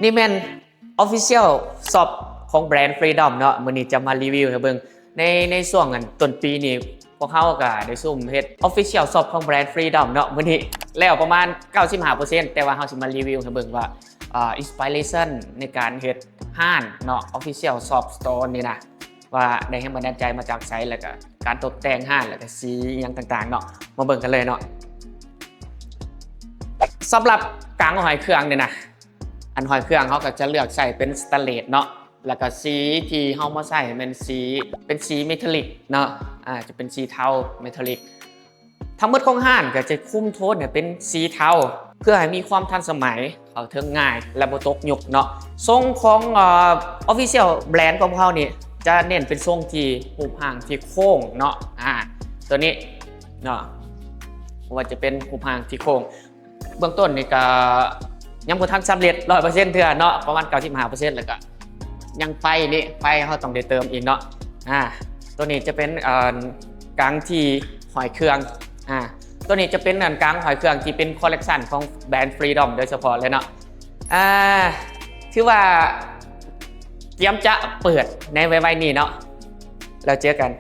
ນີ້ແມ່ນ Official Shop ຂອງແບຣນ Freedom ເນາະ. ມື້ນີ້ຈະມາຣີວິວໃຫ້ເບິ່ງ ໃນ ໃນຊ່ວງອັນຕົ້ນປີນີ້ ພວກເຮົາກໍໄດ້ຊຸມເຮັດ Official Shop ຂອງແບຣນ Freedom ເນາະ. ມື້ນີ້ແລ້ວປະມານເກົ້າສິບຫ້າເປີເຊັນ ແຕ່ວ່າເຮົາຊິມາຣີວິວໃຫ້ເບິ່ງວ່າ ອ່າ inspiration ໃນການເຮັດຮ້ານເນາະ Official Shop Store ນີ້ນະ ວ່າໄດ້ແຮງບັນດານໃຈມາຈາກໃສ ແລ້ວກໍການຕົບແຕ່ງຮ້ານ ແລ້ວກໍສີຫຍັງຕ່າງໆເນາະ. ມາເບິ່ງກັນເລີຍເນາະ. ສຳລັບກາງຫ້ອຍເຄື່ອງນີ້ນະ ອັນຫ້ອຍເຄື່ອງເຮົາກໍຈະເລືອກໃຊ້ເປັນສະແຕນເລດເນາະ ແລ້ວກໍສີທີ່ເຮົາມາໃຊ້ແມ່ນສີ ເປັນສີເມທັລລິກເນາະ ອາ ຈະເປັນສີເທົາເມທັລລິກ. ທັງໝົດຂອງຮ້ານກໍຈະຄຸມໂທນໃຫ້ເປັນສີເທົາ ເພື່ອໃຫ້ມີຄວາມທັນສະໄໝ ເຂົ້າເຖິງງ່າຍ ແລະ ບໍ່ຕົກຍຸກເນາະ. ຊົງຂອງ ເອີ Official Brand ຂອງພວກເຮົານີ້ ຈະເນັ້ນເປັນຊົງທີ່ຮູບຮ່າງທີ່ໂຄ້ງເນາະ ອາ ຕົວນີ້ເນາະ ບໍ່ວ່າຈະເປັນຮູບຮ່າງທີ່ໂຄ້ງ ເບື້ອງຕົ້ນນີ້ກໍຍັງບໍ່ທັນສຳເລັດຮ້ອຍເປີເຊັນເທື່ອເນາະ ປະມານເກົ້າສິບຫ້າເປີເຊັນ ແລ້ວກໍຍັງໄຟນີ້ ໄຟເຮົາຕ້ອງໄດ້ເຕີມອີກເນາະ. ອາ ຕົວນີ້ຈະເປັນ ເອີ ກາງທີ່ຫ້ອຍເຄື່ອງ ອາ ຕົວນີ້ຈະເປັນອັນກາງຫ້ອຍເຄື່ອງທີ່ເປັນ collection ຂອງແບຣນ Freedom ໂດຍສະເພາະເລີຍເນາະ. ອາ ຖືວ່າກຽມຈະເປີດໃນໄວໆນີ້ເນາະ ແລ້ວເຈີກັນ.